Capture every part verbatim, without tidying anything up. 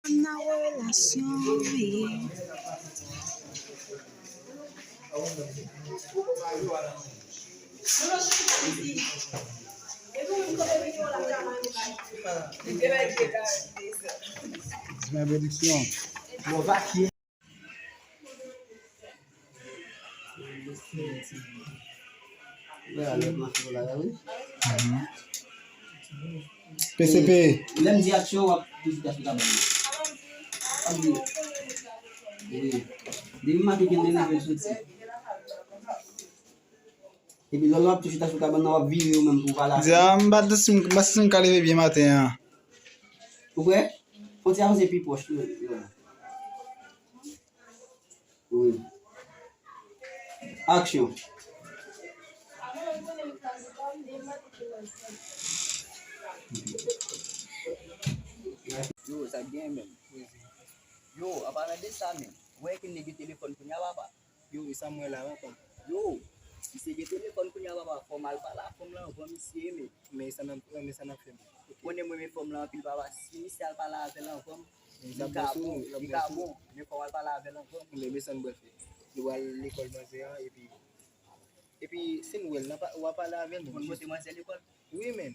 Nan relasyon, wi. Benediksyon. Mhm. P C P. Lè m di aksyon, w ap toujou tache kabann. Wi. Depi maten gen leve l soti. Epi lè w ap toujou tache kabann nan, w ap vire ou menm pou w pale. Di a, m pa t si m, m pa si m ka leve byen maten an. Ou prè? Fò ti avanse pi pwòch tou. Wi. Aksyon. Yo, sa k genyen menm? Yo, an palan de sa menm, ou wè ke nèg yo telefòn kounye a, papa? Yo, e sa m wè la, papa? Yo, misye gen telefòn kounye a, papa, fò m al pale a fanm lan anvan misye, men. Men sa n ap, men sa n ap fè, men. Ok. Konnen m renmen fanm lan anpil, papa. Si misye al pale avè l anvan m, li ka bon, li ka bon. Men fò m al pale avè l anvan m. Men, men sa n pral fè. Nou pral lekòl manzè an, epi, epi si n wè l, n a pa, w a pale avè l, men. Ou konn pote manzè lekòl? Wi, men.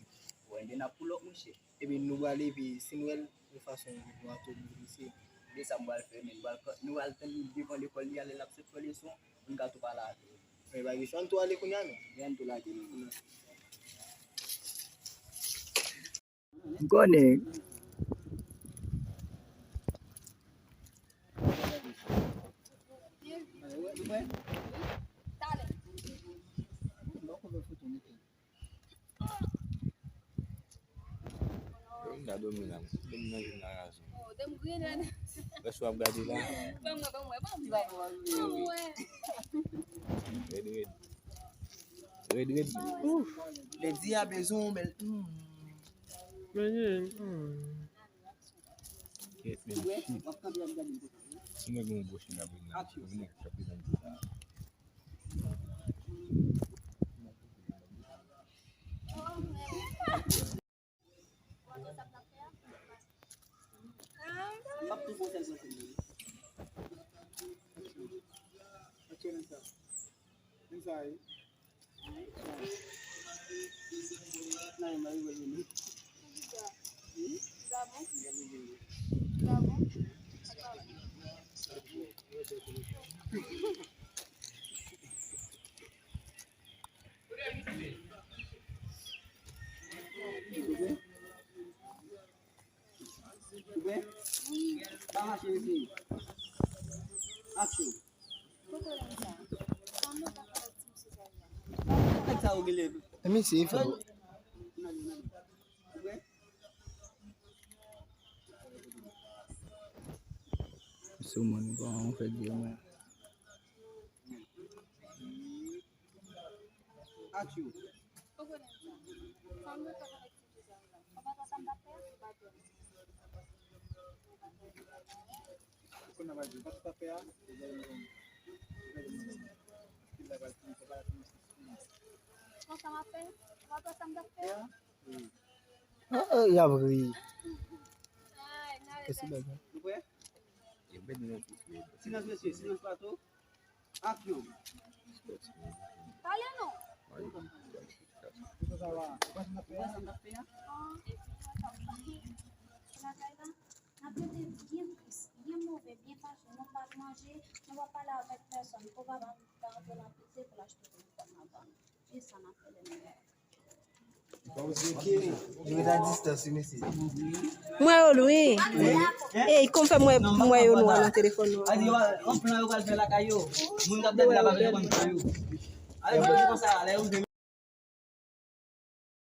Bon, ebyen, n ap pull up, monchè. Epi nou prale, epi si n wè l, yon fason nou a tou misye. Men sa m pral fè, men nou pral, nou pral tann li devan lekòl li a, lè l ap sot fè leson, pou n ka tou pale avè l. Men pa gen chwa, ann tou ale kounye a, men. Ann tou lage, men. M konnen. Yo, m ta dòmi la, m dòmi nan jounarazon. Lè w ap gade la. Ban mwen, ban mwen, ban mwen. Red, red. Red, red. Ouf. Lè di a bezwen yon bèl. Hmm. Men, hmm. Kèt, men, shit. Si mwen gen yon gwo chen ap vin nan, mwen gen yon chen ap vin nan. Ou prè? Pa mache, mesye. Aksyon. Nèg sa yo rele. E mesye, e fè. Ou prè? Sou moun, bon, ou fè di mwen. Aksyon. Ou konnen sa. Sa m nan fè avèk ti fi sa la. Ou pa konn sa m t ap fè? Ou pa konn. Ou konn sa m t ap fè a? Ou konn sa m ap fè? Ou pa konn sa m t ap fè a? Ah, ah, y ap ri. Ay, n a ri. Silans, mesye, silans plato. Aksyon. Pale non. Ou wè sa m ap fè a? N ap rete byen tris, byen move, byen fache. Nou p ap manje, nou p ap pale avèk pèsonn. Pou papa m pa antre nan pizè pou l achte telefòn nan ban nou. E sa n ap fè lè nou Mwen yo lwen. Ey, kòm fè mwen, mwen yo lwen nan telefòn nou an.